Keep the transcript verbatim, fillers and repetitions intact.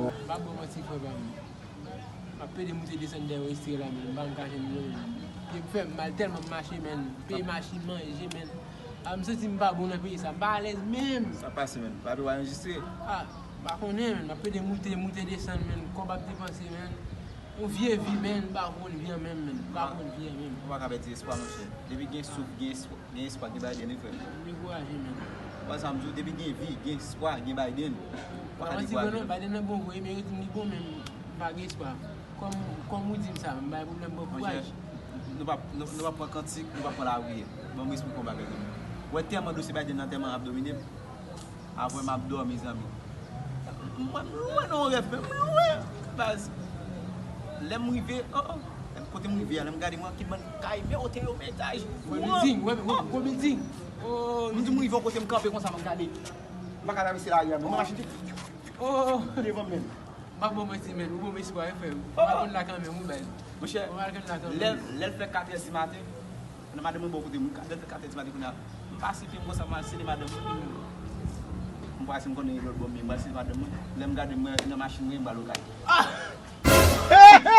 M pa ba w manti, frè pa m. M ap pede moute desann dèyè yon estre la, men m pa m kache m non, men. Pye m fè m mal tèlman m mache, men. Peye machin, manje, men. A, m santi m pa bon nan peyi sa, m pa alèz menm. Sa pase, men. Papye w anrejistre? A, m pa konnen, men. M ap pede moute, moute desann, men. Kòb ap depanse, men. Yon vye vi, men. M pa konn vi an menm, men. M pa konn vi an menm. Ou pa ka pèdi espwa, monchè. Depi gen souf, gen espwa. Gen espwa, gen Biden, wi, frè m. M dekouraje, men. Ou wè sa m di w, depi gen vi, gen espwa, gen Biden. Ou pa ka dekouraje non. Biden nan bon vre, men yo di m li bon, men m pa gen espwa. Kòm, kòm ou di m sa, m bay pwoblèm, bon kouraj. Monchè, nou pa, nou, nou pa pran kantik, nou pa pran lari. Ban m esplike w yon bagay. Ou wè tèlman dosye Biden nan tèlman ap domine m. Apre m ap dòmi, zanmi. Mwen, m lwen nan yon rèv, men m lwen, baz. Lè m rive, oh, oh, kote m rive a, lè m gade, mwen, ki bann kay, men otèl yo, men etaj. Gwo bilding, wè, wè, gwo bilding. Oh, m di m rive yon kote, m kanpe konsa, m ap gade. M pa ka travèse lari a, men mwen mache te, oh, devan m menm. M pa ba w manti, men, ou ban m espwa, wi, frè m. Ou pa konn la kanmenm, wi, baz. Monchè, lè, lè l fè katrè di maten, nan madanm mwen bò kote m, lè l fè katrè di maten kounye a, m pase pye m konsa, m al sele madanm mwen. M pase, m konnen lòt bò, men m al sele madanm mwen. Lè m gade, m wè nan machin mwen, m pral lakay. Ah!